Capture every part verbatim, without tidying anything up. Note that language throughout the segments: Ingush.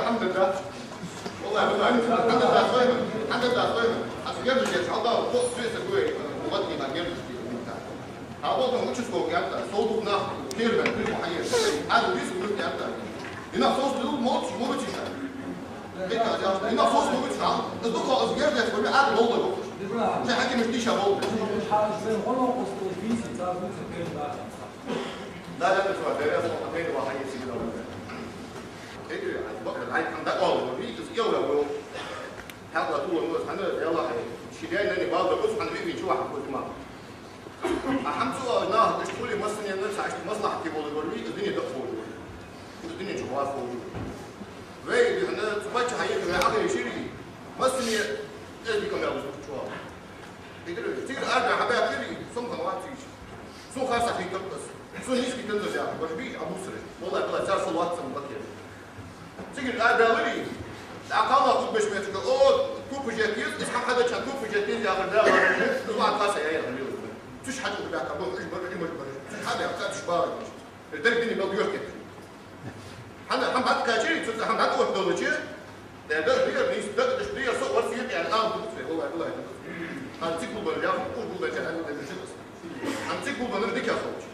الحمد لله. والله، والله، الحمد لله، صايمة. الحمد لله، صايمة. أصل يرجع يا شعب، فوق سويسة قوي. مغطي ما يرجع. Хьаболда участковый аьннад, со дукха нах кхерабаьнна, кхерабаьнна хьаеш. Ӏаьдал дийца гурт аьннад. Динах соцаделар, молча, молча ша. Дика аз яхаш, динах соцаделар ша. Из дукха аз гердеш, вай Ӏаьдал ловлар вахаш. Шоай хьакимаш дийша болда. Да, да, да, да, да, да, да, да, да. Хьайга, аз бакъда, хьай хӀама дӀаоалавар, вий, из кӀелра вол. Хьалла тула нос, хӀана, ялла хьай. Ши даьй-наьнай бала да, ус хьона виъ вин чу ваха хоза ма. А хӀама цу а наха, иштта хуле, массане а ца, иштта маслахьате волавар вий, из дуне дакъа ховш вар. Из дуне чу ваха ховш вар. Вай, дий хьона, цу паччахьа юкъе вай Ӏохайшаре, массане а эздий къамаьл луш ва чу. Хетар вай, цигара арабаьнна хьабаьккхаре, сомхан вац из. Сона харцахьа хетар аз. Сона нийсхий тензар яхар, баш бий, Ӏобувцар. Валлахӏи, валлахӏи, цар со лоацца ма бакъяр. Цигара арабаьларе, дӀакхалха хургболаш моттиг, о, тупа жеттийс, из хӀама хьадача тупа жеттийс яхар да, из ваха кхаса яй яхар лелаш. Цуш хьачу баьхка, бо, уж бар, уж маж бар. Цуш хьабаьхка, цуш бала. Дерг дини мел доьртет. ХӀана, хӀама баккхачи, цу хӀама дӀатӀаоттадолчи, да, да, бер, нийса, да, да, бер, со варс йир, ян, ам, тупа цве, валлахӏи, валлахӏи, тупа цве. Хан цигул бар, я, уж гул бар, я, уж гул бар, я. Хан цигул бар, дика ховчи.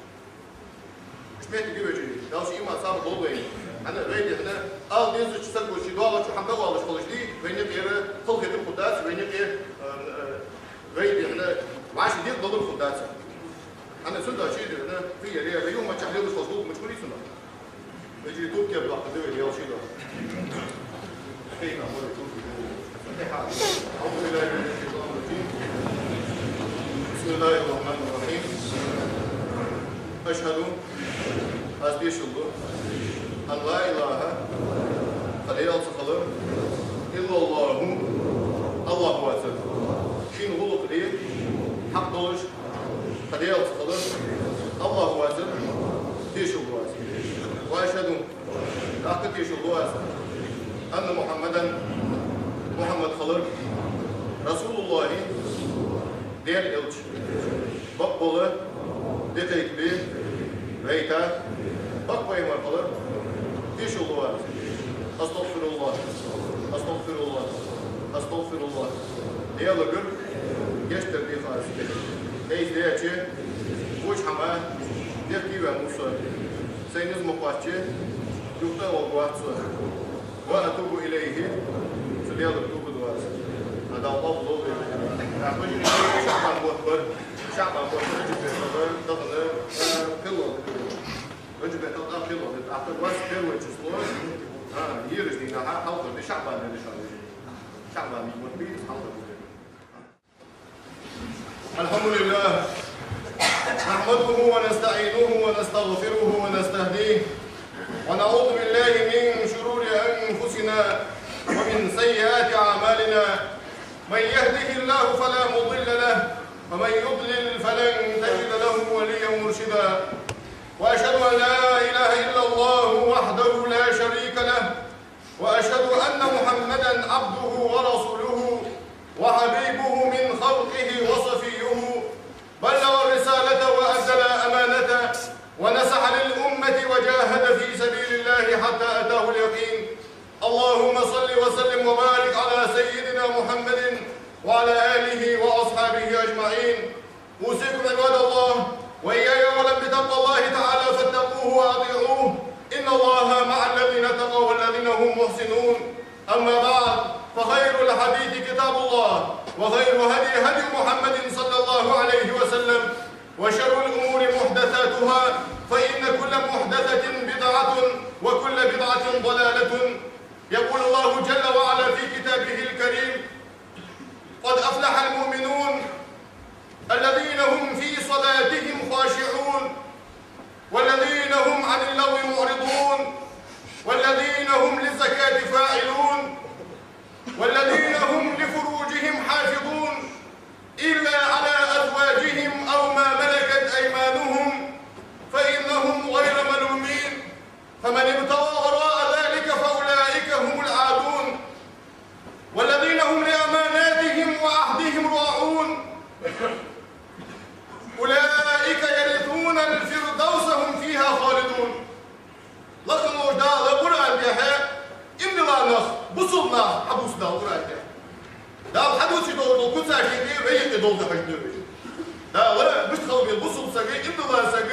Ишмети гивежи, далши има сам болдой. ХӀана вайди, хӀана, ал дезачу сагочи доагӀачу хӀама дагӀалаш хулаш ди, вайна кӀера, халхетар хӀудац, вайна кӀе, э, э, вайди, хӀана, ваши дир долар хӀудац. ХӀана сунда ши дир, хӀана, фи яре, вай юма чахле луш хулаш дулх мачхули сунда. Вайди тут кер дохка диве, ял ши дохка. أعوذ بالله من الشيطان الرجيم. بسم الله الرحمن الرحيم. أشهد, аз тешал ду, أن لا إله, кхы Даьла ца хилар, إلا الله, АллахӀ вацар. Шийна гӀулакх де хьакъ долаш, кхы Даьла ца хилар, АллахӀ вацар, тешал ду аз. وأشهد, тӀаккха тешал ду аз, أن محمدا, Мухьаммад хилар, رسول الله, Даьла элча, бакъ бола, дикагӀа бе, вайта, бакъ пайхамар хилар, тешал ду аз. أستغفر الله, أستغفر الله, أستغفر الله. Даьлагара гешт дар дех аз. Ай, Даьча, воча хӀама, дехкий ваьнна ва со. Сай низ ма кхоаччи, юхатӀа а валаргвац со. وأتوب إليه, цу Даьлага тоба ду аз. Хьа Дала къоабал долда. ШаӀбан бутт бар, ШаӀбан бутт бар, Раджаб бетта бар, тахан, э, кхелла. Раджаб бетта тӀа кхелла. ТӀаккха вац первое число. А, ераш дийнахьа хьалхара ди ШаӀбан ди да шоана. ШаӀбан бутт бий, хьалхара ди. الحمد لله. نحمده ونستعينه ونستغفره ونستهديه. ونعوذ بالله من شرور أنفسنا ومن سيئات أعمالنا. من يهده الله فلا مضل له، ومن يضلل فلن تجد له وليا مرشدا. وأشهد أن لا إله إلا الله وحده لا شريك له، وأشهد أن محمدا عبده ورسوله وحبيبه من خلقه وصفيه، بلغ الرسالة وأدى الأمانة ونصح للأمة وجاهد في سبيل الله حتى أتاه اليقين. اللهم صل وسلم وبارك على سيدنا محمد وعلى آله وأصحابه أجمعين. أوصيكم عباد الله وإياي أولا بتقوى الله تعالى فاتقوه وأطيعوه. إن الله مع الذين اتقوا والذين هم محسنون. أما بعد، فخير الحديث كتاب الله، وخير هدي هدي محمد صلى الله عليه وسلم، وشر الأمور محدثاتها، فإن كل محدثة بدعة، وكل بدعة ضلالة. يقول الله جل وعلا في كتابه الكريم: قد أفلح المؤمنون الذين هم في صلاتهم خاشعون، والذين هم عن اللغو معرضون، والذين هم للزكاة فاعلون، والذين هم لفروجهم حافظون، إلا على أزواجهم أو ما ملكت أيمانهم فإنهم غير ملومين. долга хьажа деза. Дала мишта хила веза бусалба саг, иман дилла саг,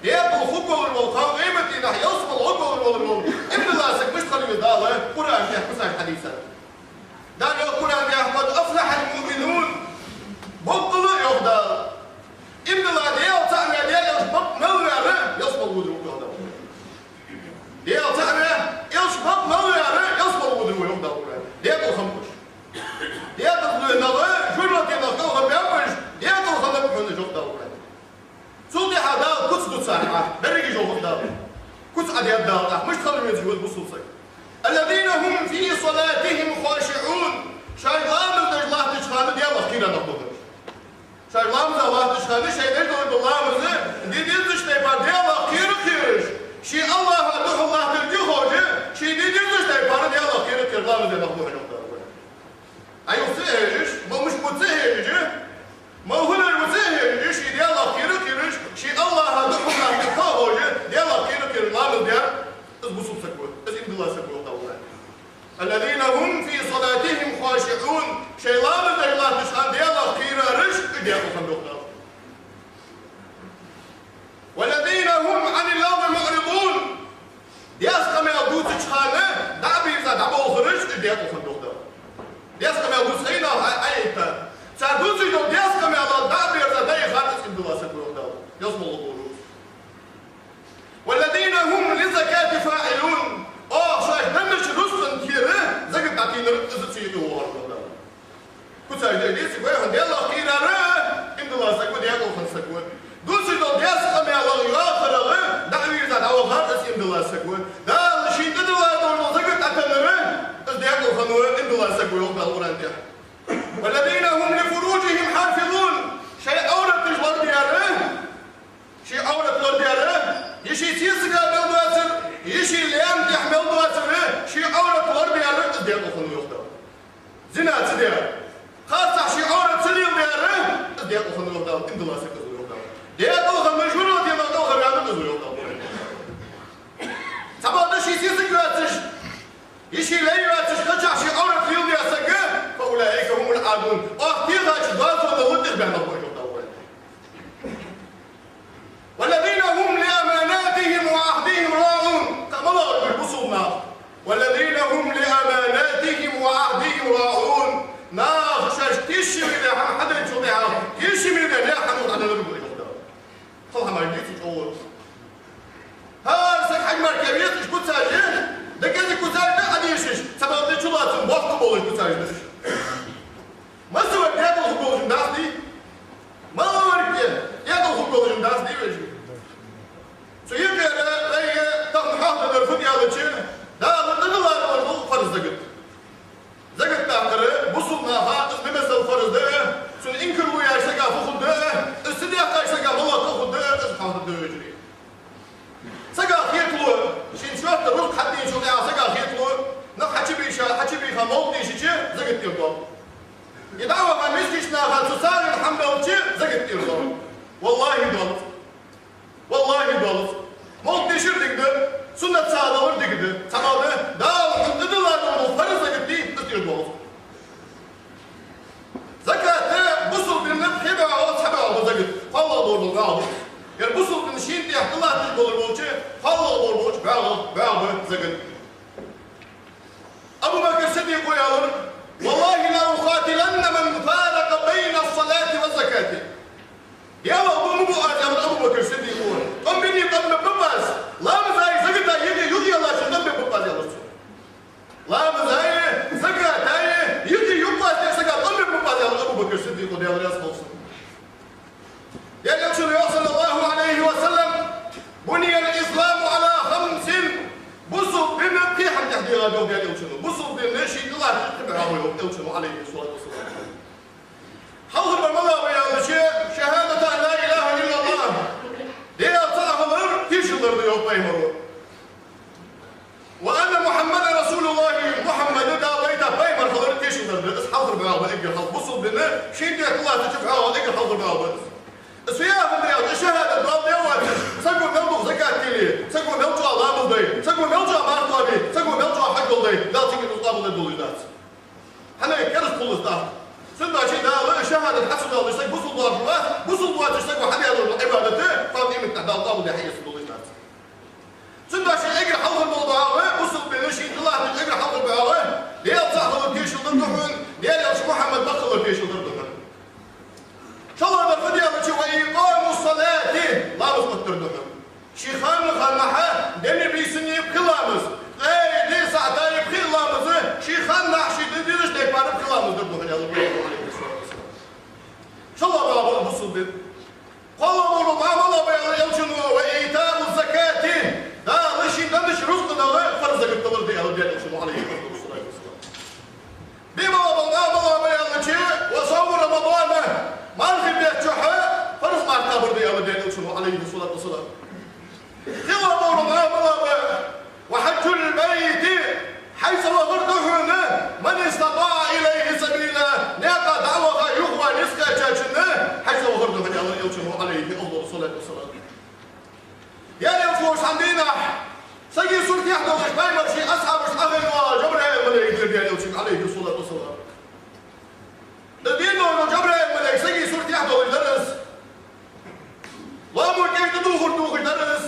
декъала хургволаш вола, кхоана къематдийнахьа ялсмала гӀоргволаш волаш вола иман дилла саг мишта хила веза Дала Къуръан тӀа, кхыча хьадиса тӀа. Дала йоах Къуръан тӀа: «قد أفلح المؤمنون». Боккъала а йоах Дала. Иман дилла, Даьла цаӀ ваь, Даьла элча бакъ мел ваьр ялсмала водаш ва йоах Дала. Даьла цаӀ ваь, элча бакъ мел ваьр ялсмала водаш ва йоах Дала Къуръан тӀа. Декъала хӀама хулаш. Декъала хулаш нах, жожагӀате нах кӀалхарбаьб уж, декъала хиннаб хьона уж йоах Дала Къуръан тӀа. Цул тӀехьагӀа Дала куц ду царна, беррига йоах Дала. Куц Ӏадоаладу Дала, мишта хила везаш ва бусалба саг. «الذين هم في صلاتهم خاشعون». Шоай ламаз деш латтача хана Даьлах кхийра нах ба уж. Шоай ламаза латтача хана шоай деш дола ламаз де дезача тайпара Даьлах кхера-кхераш, ший АллахӀа духьал латтар дий ховш, ший де дезача тайпара Даьлах кхера-кхераш ламаз де нах ба уж йоах Дала. Ӏа юха ца хьежаш, ма мишта ба ца хьежаш, ма хӀанз ва ца хьежаш, ший Даьлах кхера-кхераш, ший АллахӀа духьал латтар дий ховш, Даьлах кхера-кхераш ламаз даьр, из бусалба саг ва, из иман дилла саг ва йоах Дала. «الذين هم في صلاتهم خاشعون». Шоай ламаз деш латтача хана Даьлах кхерараш, уж декъала хиннаб йоах Дала. «والذين هم عن اللغو معرضون». Даьсса къамаьл дувцача хана дӀа а бийрза дӀаболхараш, уж декъала хиннаб йоах Дала. Даьсса къамаьл дувц хьайна Ӏа, Ӏа йита. Цар дувцаш дола даьсса къамаьл дӀа а бийрза дӀаяхар, из иман дилла саг ва йоах Дала. Ялсмала гӀоргва. «والذين هم للزكاة فاعلون». Оаха шоашта деннача рузкъан тӀера закат дӀатийнар, из цига вахар ва Дала. Куцаш де деза, вай хьона Даьлах кхийрар иман дилла саг ва, декъала хинна саг ва. Дувцаш дола даьсса къамаьлах, йоахарах дӀа а вийрза дӀавахар, из иман дилла саг ва. Дала шийна тӀадилла дола закат дӀатаннар, из декъала хинна ва, иман дилла саг ва йоах Дала Къуръан тӀа. «والذين هم لفروجهم حافظون». Шоай Ӏовраташ лорадаьр, ший Ӏоврат лорадаьр, е ший сесага мел доацар, е ший лаьна тӀа мел доацар, ший Ӏоврат лорадаьр, из декъала хинна ва йоах Дала. Зина ца даьр, харцахьа ший Ӏоврат ца леладаьр, из декъала хинна ва йоах Дала, иман дилла саг из ва йоах Дала. Декъала хинна, жожагӀате нах кӀалхарваьннав из ва йоах Дала. Цхьабакъда ший сесаг йоацаш, е ший лай йоацаш, кхычахьа ший Ӏоврат леладаь саг, «فأولئك هم العادون». Оаха техача доазонал тӀехбаьннараш ба уж йоах Дала. «والذين هم لأماناتهم وعهدهم راعون». Кхы а малагӀа ба уж бусалба нах? «والذين هم لأماناتهم وعهدهم راعون». Наха шоашта тешаме даь хӀама хьаденначул тӀехьагӀа, тешаме даь наьха хӀамах дӀаденнараш ба уж йоах Дала. Хала хӀамаш дувц чӀоагӀа. ХӀара саг хьажа мара кхы везаш куцаш, дагаза куцаш да Ӏа дешаш, цхьабакъда чулоацам боккха болаш куцаш да уж. Массавар декъала хургболаш дац дий? Малавар декъала хургболаш дац дий, вежарий? Цу юкъера вайга тахан хьоахадергдар фуд аьлча, Дала тӀадилла дола фарз закат. Закат даккхар бусалба наха из ма меззал фарз да, цунна инкарло еш сага фу хургда, из ца даккхача сага малагӀа тӀа хургда, из хьоахадергда, вежарий. Сага хеталу, шийна шоашта рузкъа хьадийначул тӀехьагӀа сага хеталу, нах хьачубийша, хьачубийха мовлат дийшача, закат тӀера доал. Е дӀаваха мискача наха цу сагӀийна хӀама белча, закат тӀера доал. ВаллахӀи, доалац. ВаллахӀи, доалац. Мовлат дийшар дика да, суннат сагӀа далар дика да. Цхьабакъда Дала хьона тӀадилла дола фарз закат дий, из тӀера доалац. Закат бусалба дина пхи бӀоагӀа, цхьа бӀоагӀа ба закат. КхоалагӀа бола бӀоагӀа ба. Ер бусалба дина шийна тӀехьа тӀалатташ болаш болча, кхоалагӀа болаш болча бӀоагӀа, бӀоагӀа ба закат. Абу Бакр Сиддикъо аьлар: «والله لأقاتلن من فرق بين الصلاة والزكاة». Даьла, бу ма бу аз, аьлар Абу Бакр Сиддикъо. Къам бини къам бе баб аз. Ламазаи закатаи юкъе юкъе яллачун къам бе баб аз, аьлар цо. Ламазаи закатаи юкъе юкъе аз, сага къам бе баб аз, аьлар Абу Бакр Сиддикъо, Даьла раьза хилва цунна. Даьла Элчано йоах, صلى الله عليه وسلم: «بني الإسلام على خمس». Бусалба дин пхи хӀаман тӀа дегӀа да, йоах Даьла Элчано. Бусалба дин шийна тӀалатташ пхи бӀоагӀа ба, йоах Элчано, عليه الصلاة والسلام. Хьалхардар малагӀа ва аьлча, «شهادة أن لا إله إلا الله». Даьла цаӀ хилар тешал дар да, йоах пайхамаро. «وأن محمدا رسول الله», Мухьаммад Дала вайта пайхамар хилар тешал дар да. Из хьалхара бӀоагӀа ба, эггара хьалха. Бусалба дина шийна тӀа тӀалаттача пхи бӀоагӀа эггара хьалхара бӀоагӀа ба из. Из фу яхар да аьлча, шахӀадат доаладаь воацаш, саго мел дукха закат дели, саго мел чӀоагӀа ламаз дой, саго мел чӀоагӀа марха тоабе, саго мел чӀоагӀа хьаж доаладой, Дала цига из къоабалдергдолаш дац. ХӀана, кераста хул из тӀаккха. Цудухьа Дала шахӀадат хьа ца доаладе, البيت, хьажцӀа вахар да хьона, من استطاع إليه سبيلا, наькъа дӀаваха юхавала низ кхаьчачоа хьажцӀа вахар да хьона, аьлар Элчано, عليه أفضل الصلاة والسلام. Даьла Элча волча хана дийнахьа сага суртехь долаш пайхамар ший асхьабашта Ӏохайна вола Жабраил малейк вар Даьла Элчанга, عليه الصلاة والسلام. Из вена вола Жабраил малейк сага суртехь долаш вар из. Лоамо кӀезига духар дувхаш вар из.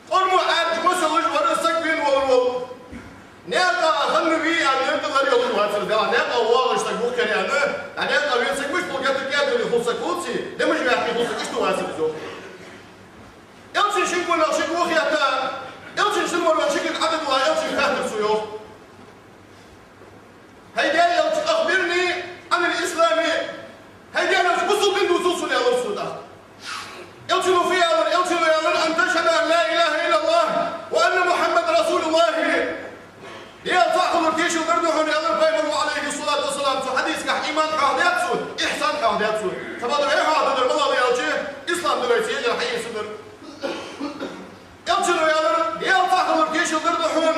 Къормо Ӏаьржа масалаш вар из, саг вена волаш вола. Наькъа хинна вий аьнна, лар йолаш вацар из. Наькъа воагӀаш саг ва-кх ер аьнна, наькъа вена саг мишта хул, геттара кӀаьдвенна хул саг хулций, дӀа мишта ваьккхий хул саг, иштта вацар из, йоах. Элчан шин гонахьа ши га хетта, Элчан шин гонахьа ши га Ӏодилла, Элчанга хаьттар цо, йоах: «ХӀай Даьла Элча, أخبرني عن الإسلام, хӀай Даьла Элча, бусалба ди дувцал сона», — аьлар цо тӀаккха. Элчано фу аьлар? Элчано аьлар: «أن تشهد أن لا إله إلا الله وأن محمدا رسول الله». Даьла цаӀ хилар тешал дар да хьона, аьлар пайхамаро, عليه الصلاة والسلام. Цу хьадисагахь иман хьоахадаьд цо, ихьсан хьоахадаьд цо. Цхьабакъда вай хьоахадаьдар малагӀа да аьлча, ислам дар, вай цу тӀа хьаэцадар. Элчано аьлар: Даьла цаӀ хилар тешал дар да хьона,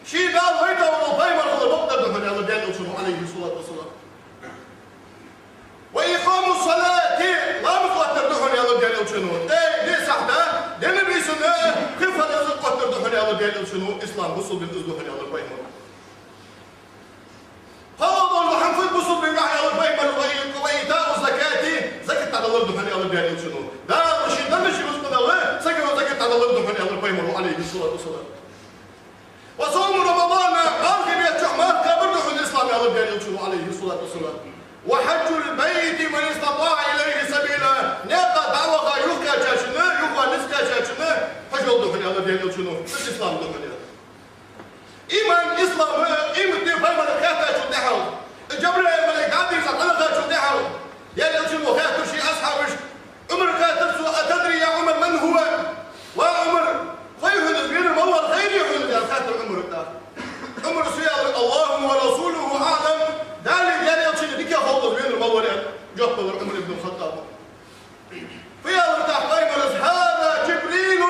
ший Дала вайта вола пайхамар хилар бакъдар да хьона, аьлар Даьла Элчано, عليه الصلاة والسلام. «وإقام الصلاة», ламаз оттадар да хьона, аьлар Даьла Элчано. Эй, де сахьта, дена бийсанна кхы фарз оттадар да хьона, аьлар Даьла Элчано, ислам, бусалба ди из да хьона, аьлар пайхамаро. ПхьалгӀа дола хӀама фуд бусалба динагахь, аьлар пайхамаро, «وإيتاء الزكاة», закат дӀадалар да хьона, аьлар Даьла Элчано. Дала ший деннача рузкъах сага закат дӀадалар да хьона, аьлар пайхамаро, عليه الصلاة والسلام. «وصوم رمضان», мархий бетта чухь марха кхабар да хьона ислам, аьлар Даьла Элчано, عليه الصلاة والسلام. «وحج البيت من استطاع إليه سبيلا», наькъа дӀаваха юхакхаьчачоа, юхавала низ кхаьчачоа хьаж йола да хьона, аьлар Даьла Элчано, из ислам да хьона, аьлар. Иман, ислам, къематди пайхамарага хаьттачул тӀехьагӀа, Жабраил малейк дӀадийрза дӀавахачул тӀехьагӀа, Даьла Элчано хаьттар ший асхьабашка, Ӏумарга хаьттар цо: «أتدري يا عمر من هو؟» «Ва Ӏумар, хой хьона из венар малав, хайрий хьона из?» — аьнна хаьттар Ӏумарга тӀаккха. Ӏумара фу аьлар: «الله ورسوله أعلم», Далеи Даьла Элчанеи дикагӀа хов из венар малав, аьнна жоп делар Ӏумар ибн аль-ХаттӀаба. Фу аьлар тӀаккха пайхамаро: «هذا جبريل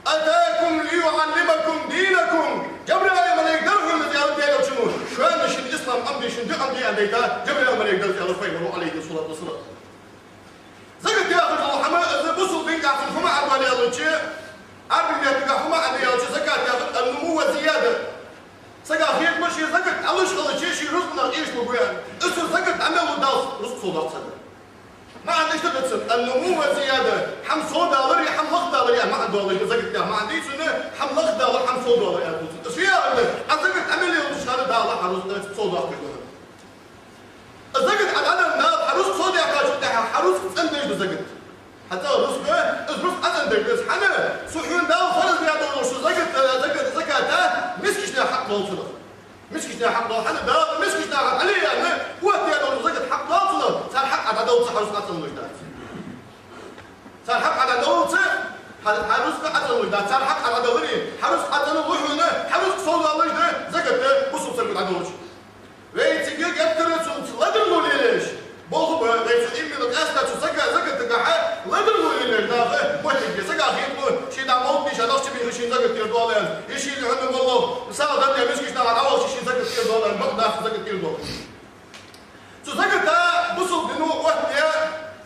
أتاكم ليعلمكم دينكم». Жабраил малейк дар хьона из, аьлар Даьла Элчано, шоана шун ислам Ӏомаде, шун ди Ӏомаде аьнна дайта Жабраил малейк дар из, аьлар пайхамаро, عليه الصلاة والسلام. Закат яхаш дола хӀама, из бусалба динагахь цун фу маӀан да аьлча, Ӏарбий меттагахь фу маӀан да аьлча, закат яхар النمو والزيادة. Сага хеташ ма ший закат Ӏалуш хилча, ший рузкъах эшаш ма гу аьнна. Из цо закат Ӏомел Дала рузкъа совдоаккх цунна. МаӀан иштта да цун: النمو والزيادة, хӀама совдалар, хӀама лахдалар аьнна маӀан долаш да закат яха маӀан, дий цун, хӀама лахдалар, хӀама совдалар аьнна да цун. Из фу яхар да? Ӏа закат Ӏомел йолча хана Дала хьа рузкъа совдоаккхаш да хьона. Закат Ӏа дӀаденна, Дала хьа рузкъа совдаьккхачул тӀехьагӀа, хьа рузкъа цӀендеш да закат. Хьа цӀагӀа рузкъа, из рузкъа Ӏа цӀендеш да из. ХӀана? Цу хьона Дала фарз даь долаш цу закат, закат, заката мискача наьха хьакъ долаш да. Мискача наьха хьакъ долаш, хӀана? Дала мискача наха хьакъ Ӏале аьнна, оттадаь долаш закат хьакъ долаш да, цар хьакъ Ӏа дӀадаллалца хьа рузкъа Ӏа цӀенлуш дац. Цар хьакъ Ӏа дӀадаллалца хьа, хьа рузкъа Ӏа цӀенлуш дац. Цар хьакъ Ӏа дӀадаларе, хьа рузкъа Ӏа цӀенлу хьона, хьа рузкъа совдалаш да закат, бусалба сага дӀадолча. Вай цига геттара цунца ледарло лелаеш, болх ба вай цу иммина къаьстта цу сага закатагахьа ледарло лелаеш наха моттиг я. Сага хеталу, ший дӀа мовлат дийша дахча бийха шийна закат тера дола аьнна, е шийна хӀанна моллагӀа сагӀа даь мискача наха дӀавахача шийна закат тера дола аьнна, бакъ дац закат тера дола. Цу заката бусалба дино оттадаь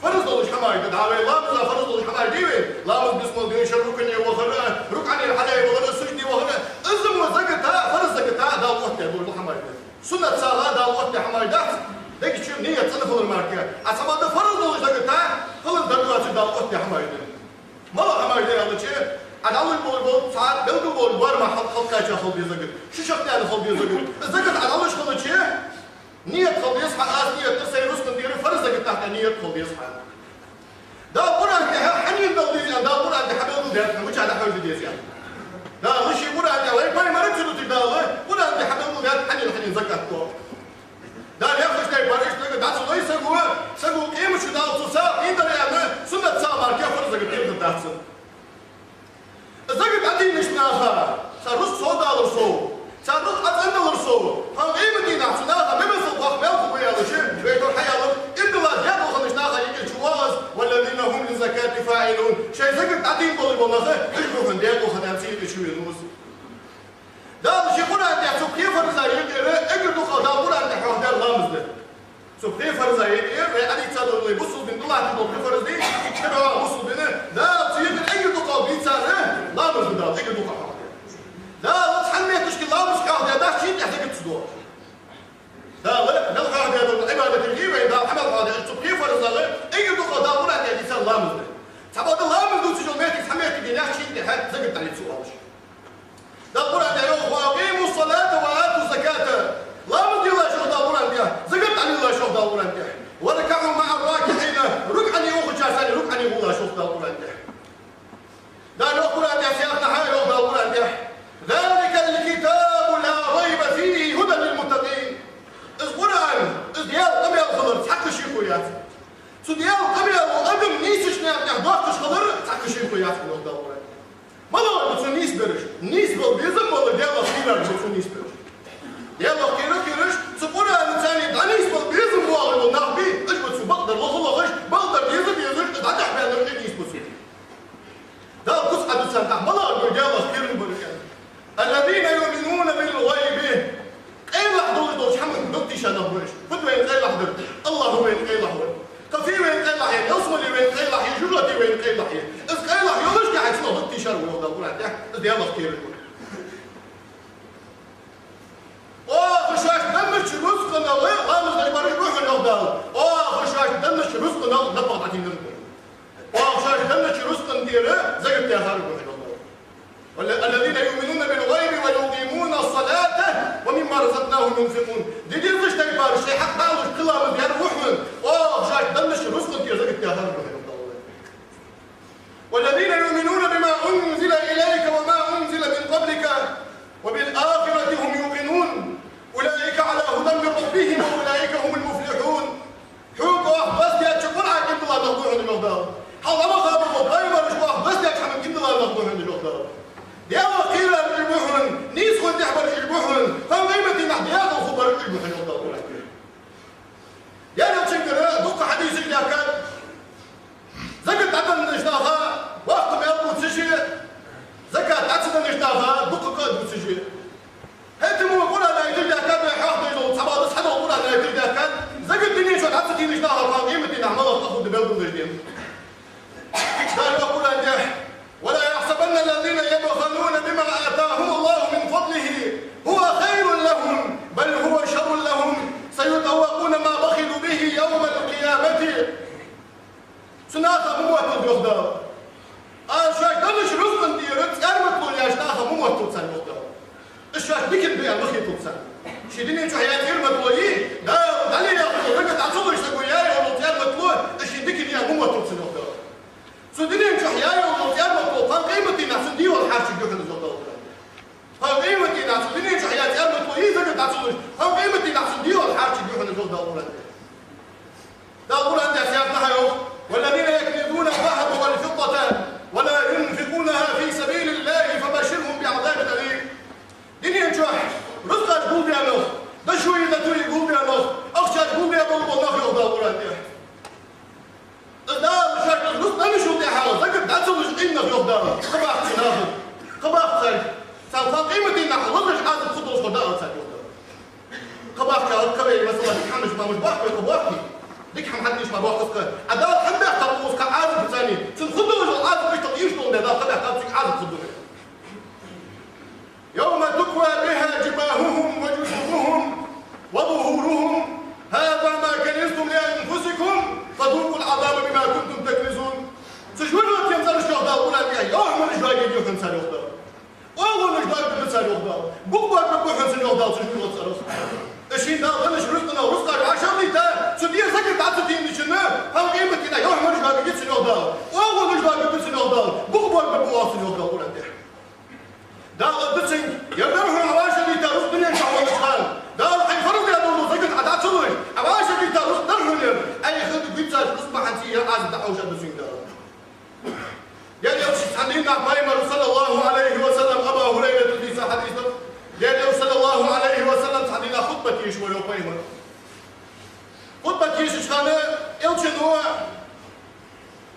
фарз долаш хӀамаш да, дӀа вай ламаза фарз долаш хӀамаш дий вай, ламаз бисмал дин, шера рукуӀе вахар, рукуӀера хьалъайвалар, сужуде вахар, из мо заката, фарз заката Дала оттадаь дола хӀамаш да. Суннат сагӀа Дала оттадаь хӀамаш дац, дег чу ният цӀена хилар мара. Ӏа цхьабакъда фарз долаш заката хилар дар доацар Дала оттадаь хӀамаш да. МалагӀа хӀамаш да аьлча, Ӏа дӀалуш бола, бола цхьа белгала бола боарама хьал-, хьалкхаьча хила деза закат, шу шакъ тӀа хила деза закат. Закат Ӏа дӀалуш хилча, ният хила деза хьа, аз ният дар сай рузкъа тӀера фарз закат тӀа ният хила деза хьа. Дала Къуръан тӀа хьанна дала деза аьнна, Дала Къуръан тӀа хьабелгалдаьд хьона, мичахьа дӀахьожаде деза аьнна. Дала ший Къуръан тӀа, вай пайхамара чу дутаргда Дала, Къуръан тӀа хьабелгалдаьд хьанна, хьанна закат тоха. Дала яхача тайпара иштта дага дӀа ца лой саго, саго къематди Дала цу сагӀа дӀаденна, суннат сагӀа мара фарз закат тӀера дац. Закат Ӏоденнача наха, цар рузкъа совдалар сов, цар рузкъа Ӏа цӀендалар сов, хӀанз къематдийнахьа цу наха мел масал баккха мел хургба аьлча, вай тӀа хьаяьлар, иман дилла даькъала хиннача наха юкъе чу воагӀа из: «والذين هم للزكاة فاعلون». Шоай закат Ӏодийна болаш бола нах, уж ба хьона даькъала хинна аьнна цу юкъе чу вена ва из. Цу пхе фарза е, вай Ӏадийца долаш дола бусалба дина тӀалатташ дола пхе фарз дий, шера бусалба дина, Дала цу юкъера эггара дукхагӀа дийцар ламаз да Дала, эггара дукхагӀа. Дала цхьан метташка ламаз хьоахадаьдац, шийна тӀехьа закат ца доагӀаш. Дала мел хьоахадаь дола Ӏибадаташ дий вай, Дала хьа мел хьоахадаь, цу пхе фарзах эггара дукхагӀа Дала Къуръан тӀа дийцар ламаз да. Цхьабакъда ламаз дувцаш йола моттиг цхьа меттиг яц, шийна тӀехьа закат дӀале ца оалаш. Дала Къуръан тӀа йоах: «وأقيموا الصلاة وآتوا الزكاة». Ламаз де, йоах Дала Къуръан тӀа, закат дӀале, йоах Дала Къуръан тӀа. «واركعوا مع الراكعين». РукуӀе ухачарца санна рукуӀе гӀолаш, йоах Дала Къуръан тӀа. Дала йоах Къуръан тӀа, сихха хьа йоах Дала Къуръан тӀа: «ذلك الكتاب لا ريب فيه هدى للمتقين». Из Къуръан, из Даьла къамаьл хилар цхьаккха шеко яц. Цу Даьла къамаьло адам нийсача наькъа тӀа доаккхаш хилар цхьаккха шеко яц, йоах Дала Къуръан тӀа. МалагӀа ба цу нийсбераш? Нийсбала безам бола Даьлах кхерараш ба цу нийсбераш. Даьлах кхера, кхераш, цу Къуръанаца дӀанийсбала безам бола нах ба, уж ба цу бакъдар лоха лохаш, бакъдар деза дезаш, дӀатӀехбаьннараш нийсбу цу. Дала куц Ӏадувц царна тӀа, малагӀа ба Даьлах кхерам бараш. «الذين يؤمنون بالغيب». Къайлагӏа долаш долча хӀаман дог тийша нах ба уж. Фуд вайна къайлагӏа дар? АллахӀ ва вайна къайлагӏа. Кхы фу я вайна къайлагӏа? Ялсмале вайна къайлагӏа, жожагӀате вайна къайлагӏа. Из къайлагӏа йолашка хьайна цунах дог тийшар ва, йоах Дала Къуръан тӀа. Из Даьлах кхераш ба. Оаха шоашта деннача рузкъанах ламаз деш бараш ба хьона, йоах Дала. Оаха шоашта деннача рузкъанах напагӀа дӀатийнараш ба. Оаха шоашта деннача рузкъан тӀера закат дехараш ба хьона, йоах Дала. «الذين يؤمنون بالغيب ويقيمون الصلاة ومما رزقناهم ينفقون». Де дезача тайпара шоай хьакъ дӀалуш, кхы ламаз дер ва хьона, оаха шоашта деннача рузкъан тӀера закат дехараш ба хьона, йоах Дала. «والذين يؤمنون بما أنزل إليك وما أنزل من قبلك وبالآخرة هم يوقنون. أولئك على هدى من ربهم وأولئك هم المفلحون». Хьога оаха доссадаьча Къуръана иман дилла нах ба хьона, йоах Дала. Хьалха ма хабар бо, пайхамарашка оаха доссадаьча хӀаман иман дилла нах ба хьона, йоах Дала. Даьлах кхерараш ба хьона, нийсхо тӀехьа бараш ба хьона, кхоана къематдийнахьа декъала хургбараш ба хьона, йоах Дала Къуръана тӀа. Даьла Элчангара дукха хьадисаш даьхкад. Закат дӀаденнача наха воккха маьл дувцаш я, закат дӀа ца деннача наха дукха къа дувцаш я. ХӀаьта мо Къуръана аяташ даьхкад, вай хьоахадеш дола, цхьабакъда цхьадола Къуръана аяташ даьхкад, закат дунен чу дӀа ца дийнача наха кхоана къематдийнахьа малагӀа къа хургда белгалдеш да. Дала йоах Къуръан тӀа: «ولا يحسبن الذين يبخلون بما آتاهم الله من فضله هو خير لهم بل هو شر لهم سيطوقون ما بخلوا به يوم القيامة». Цу наха ма мотталда, йоах Дала. Аз шоашта деннача рузкъан тӀера цӀерматало яьча наха ма мотталда царна, йоах Дала. Уж шоашта диканна да аьнна ма хеталда царна. Ший дунен чу яь цӀерматало, Дала дӀале яхача закат дӀа ца луш саго яь йола цӀерматало, уж ший диканна я аьнна ма мотталда царна, йоах Дала. Цу дунен чу яь йола цӀерматало кхоана къематдийнахьа цун дегӀал хьарчаргья хьона, йоах Дала. Кхоана къематдийнахьа цу дунен чу яь цӀерматало, закат дӀа ца луш, кхоана къематдийнахьа цун дегӀал хьарчаргья хьона, йоах Дала Къуръан тӀа. Дала Къуръан тӀа сихха хьайоах: «والذين يكنزون الذهب والفضة ولا ينفقونها في سبيل الله فبشرهم بعذاب أليم». Дунен чу рузкъаш гулдаь нах, дошуи датуи гулдаь нах, ахчаш гулдаь бола нах, йоах Дала Къуръан тӀа. Из Дала шоашта рузкъа денначул тӀехьагӀа закат дӀа ца луш къиннах, йоах Дала, кхаъ баккха цу наха. Кхаъ баккха царга. Царна кхоана къематдийнахьа лазаш Ӏазап хургдолаш хургда царна, йоах Дала. Кхаъ баккха, кхы вай, масала, дика хӀамаш-мамаш боаккх вай, кхы боаккхий? Дика хӀама хьадеш ма боаккх из кхы. А Дала хьабаьхка укхаза кхы Ӏазап царна, цунна хургдолаш дола Ӏазап иштта ийрча долга Дала кхаъ баьккха, цунга Ӏазап хургда. «يوم تكوى بها جباههم وجنوبهم وظهورهم، هذا ما كنزتم لأنفسكم فذوقوا العذاب بما كنتم تكنزون». Цу жожагӀатен цӀераш, йоах Дала Къуръан тӀа, йовхьмараш доагӀаргья хьона цар, йоах Дала. ОагӀонаш доагӀаргда цар, йоах Дала. Букъ боаргба хьона цун, йоах Дала, цу жожагӀатен цӀерах. Из шийна Дала деннача рузкъанах рузкъаш вӀашагӀлийта, цу тӀера закат дӀа ца дийначунна кхоана къематдийнахьа йовхьмараш доагӀаргья цун, йоах Дала. ОагӀонаш доагӀаргба цун, йоах Дала. Букъ боаргба оаха цун, йоах Дала Къуръан тӀа. Дала дувц цунга: ер дар хьона Ӏа вӀашагӀлийта рузкъа дунен чу хьона хана. Дала хьайна фарз даь дола закат Ӏа дӀа ца луш, Ӏа вӀашагӀлийта рузкъа дар хьона ер, Ӏайха хӀанз гуйцаш рузкъа бахьанца ер Ӏазап дӀакхоачаргда цунга Дала. Даьла Элча цхьан дийнахьа, пайхамара, صلى الله عليه وسلم, Абу Хурайрата дийца хьадис да, Даьла Элча, صلى الله عليه وسلم, цхьан дийнахьа хутбат дийшад, йоах пайхамара. Хутбат дийшача хана Элчано: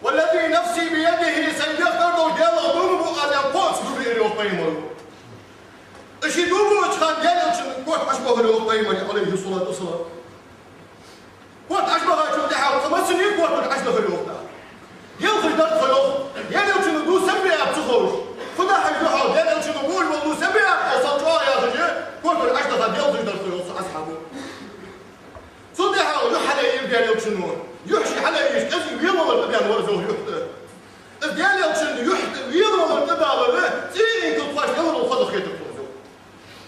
«والذي نفسي بيده», сай дегӀ тӀара долча Даьлах дув буъ аз, аьнна, кхоъ ца дув биар, йоах пайхамара. Из ший дув буъача хана Даьла Элчан кот хьачубохар, йоах пайхамара, عليه الصلاة والسلام. Ӏочубахачул тӀехьагӀа цу массане а коа тур Ӏочудахар йоах тӀаккха. Делхаш дар тхо йоах. Даьла Элчано дувцаш бе а ца ховш. Фу да хьажа хьо, Даьла Элчано буаш бола дувцаш бе а, хьо сел чӀоагӀа яхаш, коа тур Ӏочудаха делхаш дар тхо йоах цу асхьабо. Цул тӀехьагӀа юхь хьалъайра Даьла Элчано. Юхь ше хьалъайича, кӀезига велавалар тӀабаьнна вар из юхь тӀа. Из Даьла Элчан юхь тӀа велавалар тӀабалар, цӀен инкал тхоашта яларал хоза хетар тхона йоах.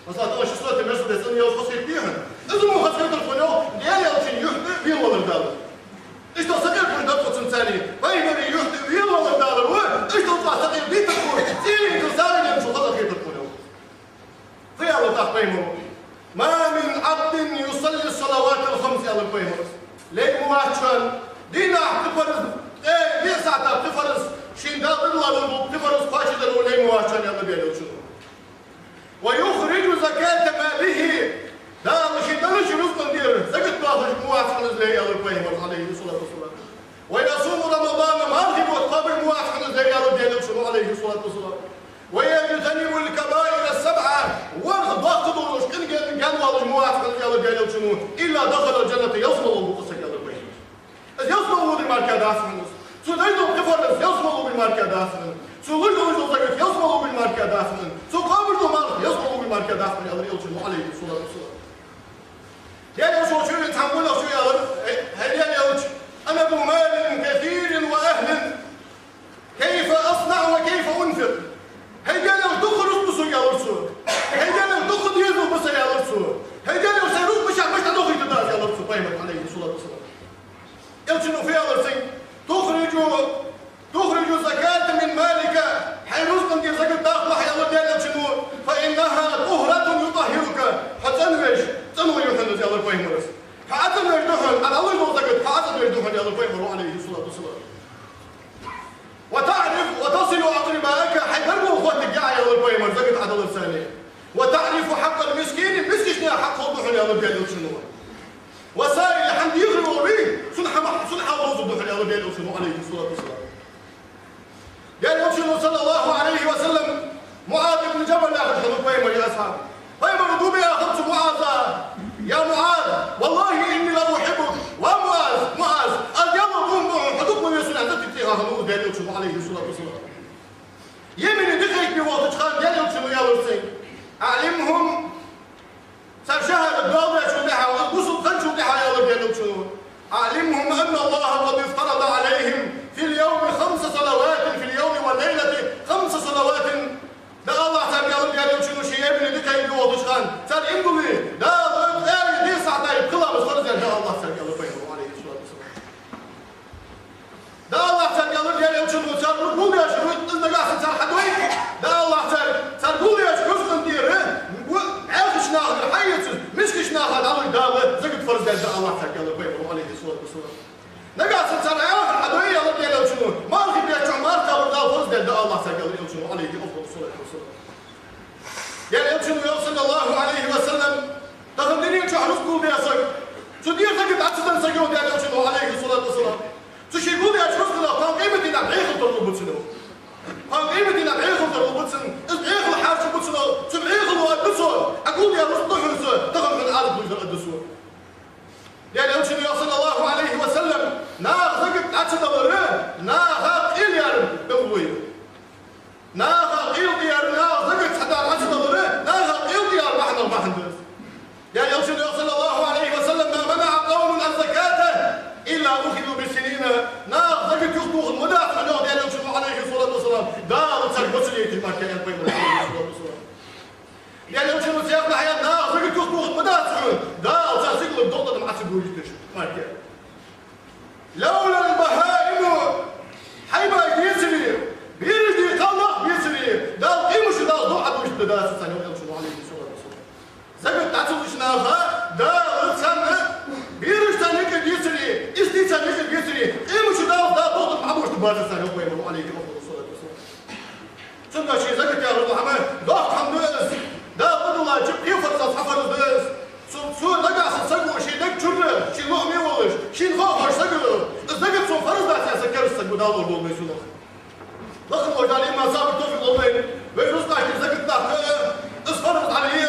Масала, тӀаккха шестьсот Мерседес цӀена ялар хоза хетий хьона? Из мо хоза хетар тхона йоах, Даьла Элчан юхь тӀа велавалар далар. Иштта сакъердаш дар тхо цунца цхьана. Пайхамара юхь тӀа велавалар далар ва, иштта тхоашта сакъердийтар тхо, цӀен инкал сагӀийна шу хоза хетар тхона йоах. Фу аьлар тӀаккха пайхамаро? «ما من عبد يصلي الصلوات الخمس», аьлар пайхамаро. Лай ма вац шоана, дийнахьа пхи фарз, ткъаь диъ сахьата пхи фарз, шийна Дала дӀадала дола пхи фарз кхоачашдеш вола лай ма вац шоана, аьлар Даьла Элчано. «ويخرج زكاة ماله», Дала шийна дӀаденнача рузкъан тӀара закат доахаш ма вац шоана из лай, аьлар пайхамаро, Ӏалайхи ссалату вассалам. «ويصوم رمضان», мархий бутт кхоабаш ма вац шоана из лай, аьлар Даьла Элчано, Ӏалайхи ссалату вассалам. «ويجتنب الكبائر السبع», ворхӀ доккха долаш къиношта гаьна валаш ма вац шоана из, аьлар Даьла Элчано, «إلا دخل الجنة», ялсмале вода из саг, аьлар пайхамаро. Из ялсмале водара мара дац хьона из. Цо деш дола пхи фарз ялсмале водара мара дац хьона. Цо луш дола закат ялсмале водара мара дац хьона. Цо кхоабаш дола марха ялсмале водара мара дац хьона, аьлар Элчано, Ӏалайхи ссалату вассалам. Даьла Элчано шийна цхьан къонахчо аьлар: «ХӀай Даьла Элча, أنا ذو مال كثير وأهل، كيف أصنع وكيف أنفق؟» ХӀай Даьла Элча, дукха рузкъа ба сога, аьлар цо. ХӀай Даьла Элча, дукха дезал ба са, аьлар цо. ХӀай Даьла Элча, сай рузкъа мишта, мишта дохийта деза аз, аьлар цо пайхамарга, Ӏалайхи ссалату вассалам. Элчано фу аьлар цунга: «تخرج، تخرج الزكاة من مالك», хьай рузкъан тӀара закат дахалахь, аьлар Даьла Элчано, «فإنها طهرة تطهرك», хьо цӀенвеш, цӀенвеш да хьона из, аьлар пайхамаро. Хьо цӀенвеш да хьона, Ӏа дӀалуш дола закат хьо цӀенвеш да хьона, аьлар пайхамаро, Ӏалайхи ссалату вассалам. «وتعرف، وتصل أقرباءك», хьай гаргало хоттаргья Ӏа, аьлар пайхамаро, закат Ӏа даларца. «وتعرف حق المسكين», мискача наьха хьакъ ховргда хьона, аьлар Даьла Элчано. «والسائل», хӀама дехар волча, цун хӀама, цун хьал довзаргда хьона, аьлар Даьла Элчано, Ӏалайхи ссалату вассалам. Даьла Элчано, саллаллахӀу Ӏалайхи ва саллам, МуӀаз ибн Джабал яхаш хиннав пайхамара асхьаб. Пайхамаро дув биа аьлар цу МуӀазага: «يا معاذ، والله إني لأحبك». Ва МуӀаз, МуӀаз, аз Даьлах дув буъ, хьо дукха ма веза сона, аз тӀехьа хиннав, аьлар Даьла Элчано, Ӏалайхи ссалату вассалам. Йемене дукха хьекхабе вахача хана Даьла Элчано аьлар цунга: «أعلمهم», цар шахӀадат доаладаьчул тӀехьагӀа, бусалба хинначул тӀехьагӀа, аьлар Даьла Элчано: «أعلمهم أن الله قد افترض عليهم في اليوم خمس صلوات في اليوم والليلة، خمس صلوات». Да АллахӀ царга, аьлар Даьла Элчано, ше Йемене дукха хьекхабе вахача хана, цар иман дулле, Дала ткъаь диъ сахьата пхи ламаз фарз даьд, да АллахӀ царга, аьлар пайхамаро, Ӏалайхи ссалату вассалам. Да АллахӀ царга, аьлар Даьла Элчано, цар гулдеш рузкъа, из нагахьа санна цар хьадой, да АллахӀ царга, цар гулдеча рузкъан тӀара, бу-, бӀаьхача нахагара хьаэцаш, мискача наха дӀалуш Дала закат фарз даьд, да АллахӀ царга, аьлар пайхамаро, Ӏалайхи ссалату вассалам. Нагахьа санна цар Ӏаьхар хьадой, аьлар Даьла Элчано, мархий бетта чухь марха кхабар Дала фарз даьд, да АллахӀ царга, аьлар Элчано, Ӏалайхи афдалу ссалату вассалам. Даьла Элчано йоах, саллаллахӀу Ӏалайхи ва саллам, тахан дунен чухь рузкъа гулдаь саг, цу тӀара закат Ӏа ца денна саг, йоах Даьла Элчано, Ӏалайхи ссалату вассалам, цу ше гулдаьча рузкъах кхоана къематдийнахьа бӀехал тарлургба цунна. Кхоана къематдийнахьа бӀехал тарлургба цунна, из бӀехал хьарчаргба цунна, цу бӀехало аргда цо: «Ӏа гулдаь рузкъа да хьона са, тахан хьона Ӏазап луш да», аргда цо. Даьла Элчано йоах, саллаллахӀу Ӏалайхи ва саллам, наха закат Ӏа ца далар наха къел яр белгало я. Наха къел яр, наха закат цхьа дар Ӏа ца далар, наха къел яр бахьанах бахьан да из. Даьла Элчано йоах, саллаллахӀу Ӏалайхи ва саллам: «ما منع قوم الزكاة إلا أخذوا بالسنين». Наха закат юхатохаргдац хьона, йоах Даьла Элчано, Ӏалайхи ссалату вассалам, Дала царга моцал яйташ мара, аьннад пайхамаро, Ӏалайхи ссалату вассалам. Даьла Элчано цхьаннахьа аьннад: наха закат юхатохаргдац хьона, Дала цар сигалара докъадам Ӏа ца гойтташ мара. «لولا البهائم», хьайбаш децаре, бераш дий, кхалнах бецаре, Дала къемат ди Дала докъа Ӏодойтаргдац царна, йоах Элчано, Ӏалайхи ссалату вассалам. Закат Ӏа ца луш наха Дала царна, бераш царна юкъе децаре, истий царна юкъе бецаре, къемат ди Дала, Дала докъадам Ӏодойтаргбац царна, йоах пайхамаро, Ӏалайхи ссалату вассалам. Цудухьа ший закат яхар хӀама доккха хӀама да из. Дала дӀадиллача пхе фарзех цхьа фарз да из. Цу, цу нагахьа санна саго ший дег чура, ший лоӀаме волаш, шийна ховш саг, из закат сона фарз дац аьнна саг кераста саг ва, Дала лорадолда вай цунах. Лакха волча Дала иман, сабар, товфикъ лолда вайна. Вай рузкъашта закат даккха, из фарз дӀале,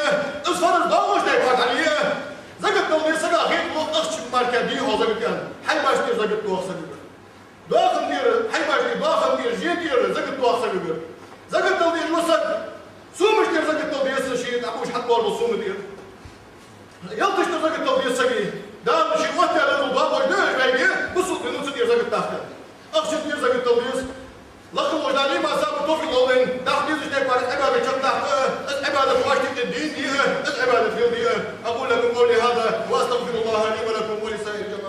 из фарз доагӀаш тайпара дӀале. Закат дала вай сага хеталу, ахча мара дий хьона закат аьнна. доаха саг вар. Доахан тӀера, хьайбашта тӀера, доахан тӀера, жен тӀера закат доаха саг вар. Закат дала дезаш ва саг, сомаш тӀера закат дала деза ший дӀабувш хьатӀабоалаш бола сома тӀера. Ялташ тӀера закат дала деза сага. Дала ший оттадаь дола доакъош да уж вайга, бусалба дина цу тӀера закат даккха. Ахча тӀера закат дала деза. Лакха волча Дала иман, сабар, товфикъ лолда вайна, даккха дезача тайпара Ӏибадат чакхдаккха, из Ӏибадат вӀаштӀехьа дийна де, из Ӏибадат леладе. أقول لكم قولي هذا وأستغفر الله لي ولكم ولسائر الجماعة.